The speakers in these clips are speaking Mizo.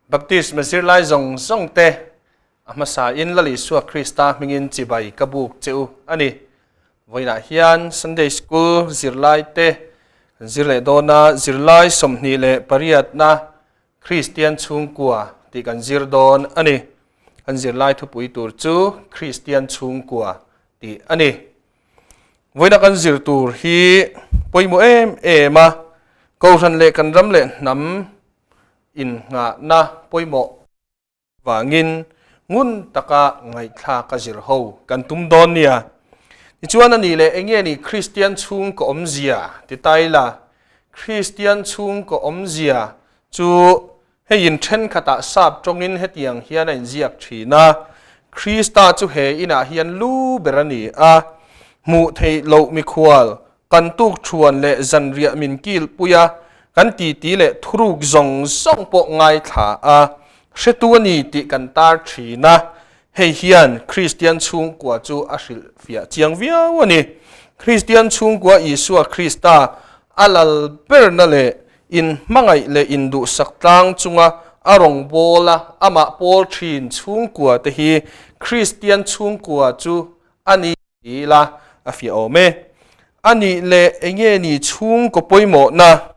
Baptisma zirlai zawng zawng te a hmasa in Lal Isua Krista hmingin chibai ka buk che u a ni. Vawiinah hian Sunday School zirlai te kan zir leh dawn a, zirlai 28na Kristian chhungkua tih kan zir dawn a ni. Kan zirlai thupui tur chu Kristian chhungkua tih a ni. Vawiina kan zir tur hi pawimawh em em a, Kohhran leh kan ram leh hnam innghahna pawimawh vangin ngun taka ngaihthlak a zir ho kan tum dawn nia. Tichuan a nih leh enge ni Kristian chhungkaw awmzia ti ta ila, Kristian chhungkaw awmzia chu hei in thenkhatah sap tawngin hetiang hian a inziak thin a, Krista chu he inah hian lu ber a ni a, hmuh theih loh mikhual Kan tukthuan leh zanriah min kilpui a, kan titi leh thuruk zawng zawng pawh ngaithla a, hretu a ni tih kan tar thin a, hei hian Kristian chhungkua chu a hrilhfiah chiang viau a ni. Kristian chhungkua Isua Krista a lal berna leh inhmangaih leh induhsak tlang chunga a rawngbawla amah pawl thin chhungkua te hi Kristian chhungkua chu a ni. Ila a fiah awm e. A nih leh enge ni chhungkaw pawimawhna?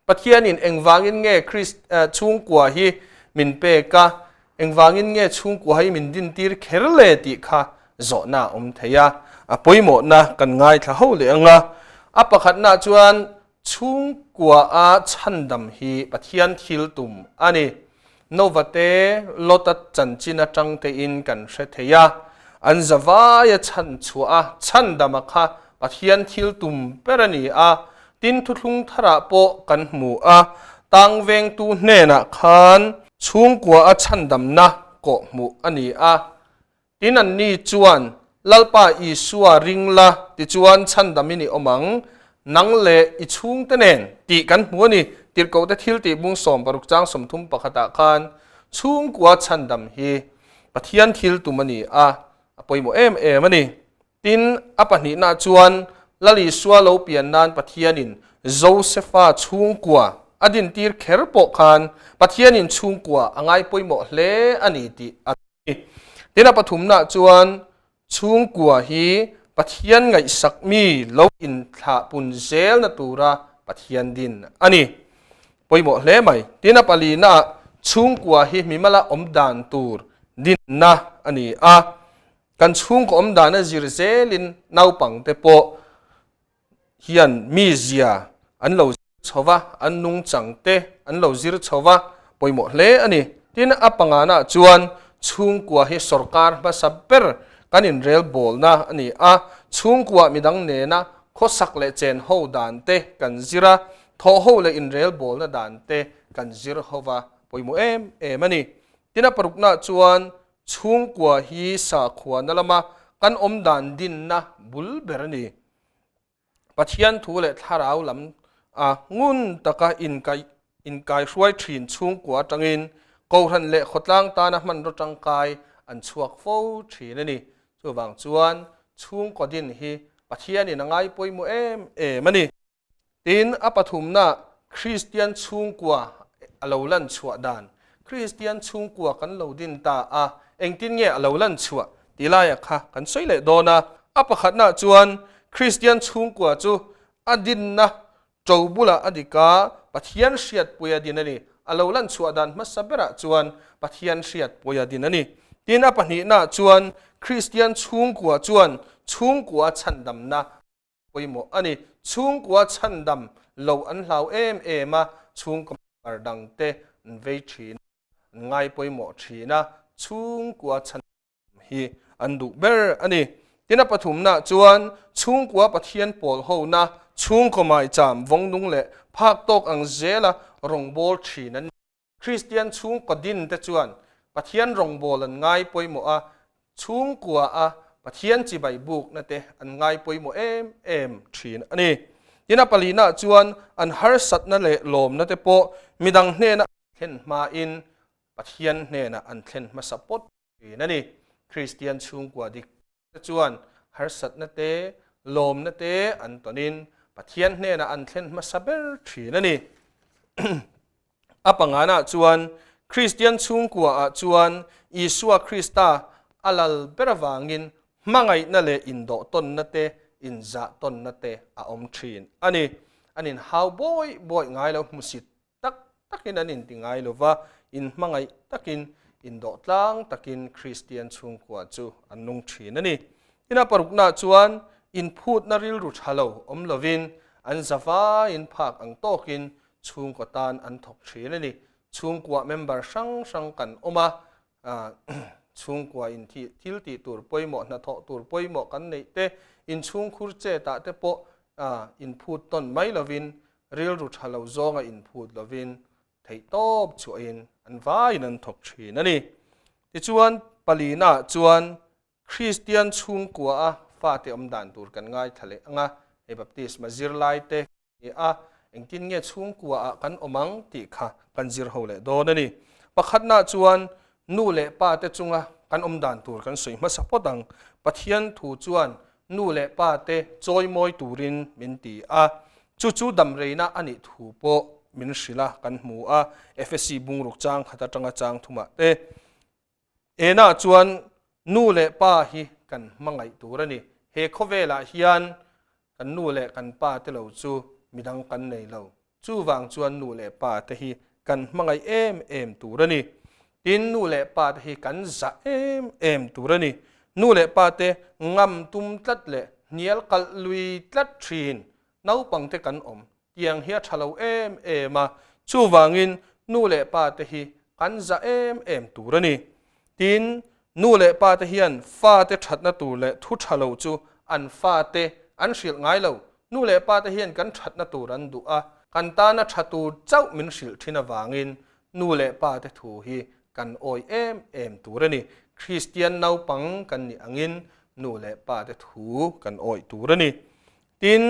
Pathianin engvangin nge Krist chhungkua hi min pek a, engvangin nge chhungkua hi min dintir kher le tih kha zawhna a awm thei a, a pawimawhna kan ngaithla ho leh ang a. A pakhatnaah chuan Chhungkua a chhandam hi Pathian thil tum a ni. Nova te Lota chanchin atang tein kan hre thei a, an zavai a chhan chhuah a chhandam a kha Pathian thil tum ber a ni a, tin thuthlung tharah pawh kan hmu a, tang vengtu hnenah khan chhungkua a chhandamna kawh hmuh a ni a. Tin anni chuan, Lalpa Isua ring la, tichuan chhandamin i awm ang, nang leh i chhungte nen, tih kan hmu a ni. Tirhkohte thiltih bung 60 chang 31 ah khan chhungkua chhandam hi Pathian thil tum a ni a, a pawimawh em em a ni. Tin, a pahnihna chuan Lal Isua lo pian nan Pathianin Josefa chhungkua a dintir kher pawh khan Pathianin chhungkua a ngai pawimawh hle a ni tih a ni. Tin, a pathumna chuan chhungkua hi Pathian ngaihsak mi lo inthlahpun zelna tura Pathian din a ni. Pawimawh hle mai. Tin, a palina chhungkua hi mimala awm dan tur dinna a ni a. Kan chhungkaw awm dana zir zelin naupangte pawh hian mizia an lo zir chho va, an nungchangte an lo zir chho va, pawimawh hle a ni. Tin, a panganah chuan chhungkua hi sorkar hmasa ber kan inrelbawlna a ni a, chhungkua midang nena khawsak leh chen ho dan te kan zir a, thawh ho leh inrelbawlna dan te kan zir ho va, pawimawh em em a ni. Tin, a paruknaah chuan Chhungkua hi sakhuana lama kan awm dan dinna bul ber a ni. Pathian thu leh thlarau lam a ngun taka inkaihruai thin chhungkua atangin Kohhran leh khawtlang tana hmanraw tangkai an chhuak fo thin a ni. Chuvang chuan chhungkaw din hi Pathianin a ngai pawimawh em em a ni. Tin, a pathumna Kristian chhungkua a lo lan chhuah dan, Kristian chhungkua kan lo din ta a, engtin nge a lo lan chhuah tih laia kha kan sawi leh dawn a. A pakhatnaah chuan Kristian chhungkua chu a dinna ṭo bulah a dik a, Pathian hriatpuia din a ni. A lo lan chhuah dan hmasa berah chuan Pathian hriatpuia din a ni. Tin, a pahnihnaah chuan Kristian chhungkua chuan chhungkua chhandamna pawimawh a ni. Chhungkua chhandam lo an hlau em em a, chhungkaw member dangte an vei thin a, an ngai pawimawh thin a, chhungkua chhandam hi an duh ber a ni. Tin a pathumnaah chuan chhungkua Pathian pawl hona, chhungkaw maicham vawngnung leh phak tawk ang zela rawngbâwl thin an ni. Kristian chhungkaw din te chuan Pathian rawngbâwl an ngai pawimawh a, chhungkua a Pathian chibai bukna te an ngai pawimawh em em thin a ni. Tin a palinaah chuan an harsatna leh lawmna te pawh midang hnena an thlen hmain Pathian hnenah an thlen hmasa pawt thin a ni. Kristian chhungkua dik te chuan harsatna te, lawmna te an tawnin Pathian hnenah an thlen hmasa ber thin a ni. A panganah chuan Kristian chhungkua ah chuan Isua Krista a lal ber avangin hmangaihna leh indawh tawnna te, inzah tawnna te a awm thin a ni. An inhau bawi bawi ngai lo hmusit tak takin an inti ngai lo va, inhmangaih takin, indawh tlang takin Kristian chhungkua chu an nung thin a ni. Ina paruknaah chuan inphutna rilru tha lo awm lovin an zavaiin phak ang tawkin chhungkaw tan an thawk thin a ni. Chhungkua member hrang hrang kan awm a, chhungkua in thil tih tur pawimawh, hnathawh tur pawimawh kan neih te, inchhungkhur chetah te pawh inphut tawn mai lovin rilru tha lo zawnga inphut lovin theihtawp chhuahin an vaiin an thawk thin a ni. Tichuan, palinaah chuan Kristian chhungkua a fate awm dan tur kan ngaithla leh ang a, hei baptisma zirlai te ni a, engtin nge chhungkua ah kan awm ang tih kha kan zir ho leh dawn a ni. Pakhatnaah chuan nu leh pa te chunga kan awm dan tur kan sawi hmasa phawt ang. Pathian thu chuan nu leh pa te chawimawi turin min ti a, chu chu damreina a nih thu pawh min hrilh a kan hmu a, Efesi bungruk chang khat atanga chang thumah te. Enah chuan nu leh pa hi kan hmangaih tur a ni. He khawvelah hian kan nu leh kan pa te lo chu midang kan nei lo. Chuvang chuan nu leh pa te hi kan hmangaih em em tur a ni. Tin, nu leh pa te hi kan zah em em tur a ni. Nu leh pa te ngam tum tlat leh hnial kalh lui tlat thin naupang te kan awm tiang hi a tha lo em em a, chuvangin nu leh pa te hi kan za em em tur a ni. Tin, nu leh pa te hian fate thatna tur leh thu tha lo chu an fate an hrilh ngai lo. Nu leh pa te hian kan thatna tur an duh a, kan tana tha tur chauh min hrilh thin avangin nu leh pa te thu hi kan awih em em tur a ni. Kristian naupang kan nih angin nu leh pa te thu kan awih tur a ni. Tin,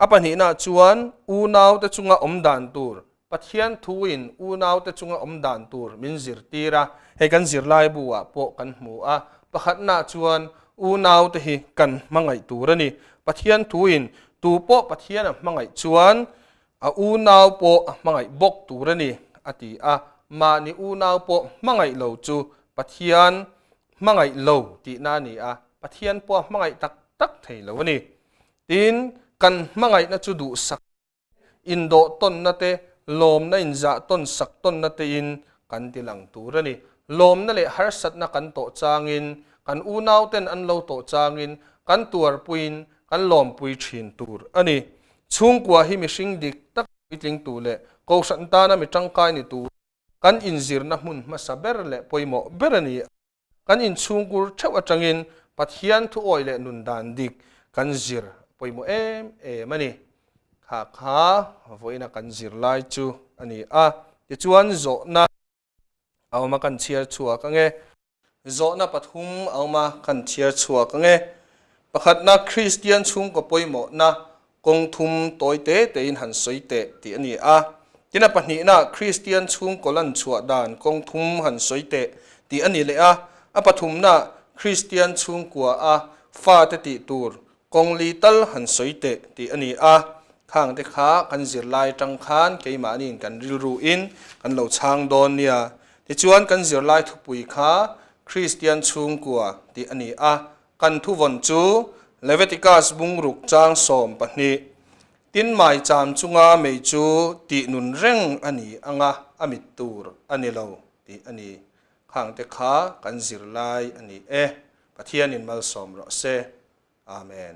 a pahnihnaah chuan unaute chunga awm dan tur, Pathian thuin unaute chunga awm dan tur min zirtir a, hei kan zirlai bu-ah pawh kan hmu a. Pakhatnaah chuan unaute hi kan hmangaih tur a ni. Pathian thuin tu pawh Pathian a hmangaih chuan a unau pawh a hmangaih bawk tur a ni, a ti a. Mahni unau pawh hmangaih lo chu Pathian hmangaih lo tihna a ni a, Pathian pawh a hmangaih tak tak thei lo a ni. Tin, kan hmangaihna chu duhsak indawh tawnna te, lawmna inzah tawn sak tawnna tein kan ti lang tur a ni. Lawmna leh harsatna kan tawh changin, kan unauten an lo tawh changin kan tuarpuiin kan lawmpui thin tur a ni. Chhungkua hi mihring dik tak puitling tu leh kohhran tana mi tangkai ni tur kan inzirna hmun hmasa ber leh pawimawh ber a ni. Kan inchhungkur theuh atangin Pathian thuawi leh nun dan dik kan zir pawimawh em em a ni. Kha kha vawiina kan zir lai chu a ni a. Tichuan zawhna a awm a kan chhiar chhuak ange. Zawhna pathum a awm a kan chhiar chhuak ange. Pakhatna Kristian chhungkaw pawimawhna Kawng thum tawi te tein han sawi teh tih a ni a. Tin a pahnihna Kristian chhungkaw lan chhuah dan kawng thum han sawi teh tih a ni leh a. A pathumna Kristian chhungkua a fate tih tur kawng li tal han sawi teh tih a ni a. Khangte kha kan zirlai atang khan keimahniin kan rilruin kan lo chhang dawn nia. Tichuan kan zirlai thupui kha Kristian chhungkua tih a ni a. Kan thuvawn chu Leviticus bungruk chang 12, Tin mai cham chunga mei chu tih nun reng a ni anga a mit tur a ni lo tih a ni. Khangte kha kan zirlai a ni e. Pathianin malsawm rawh se. Amen.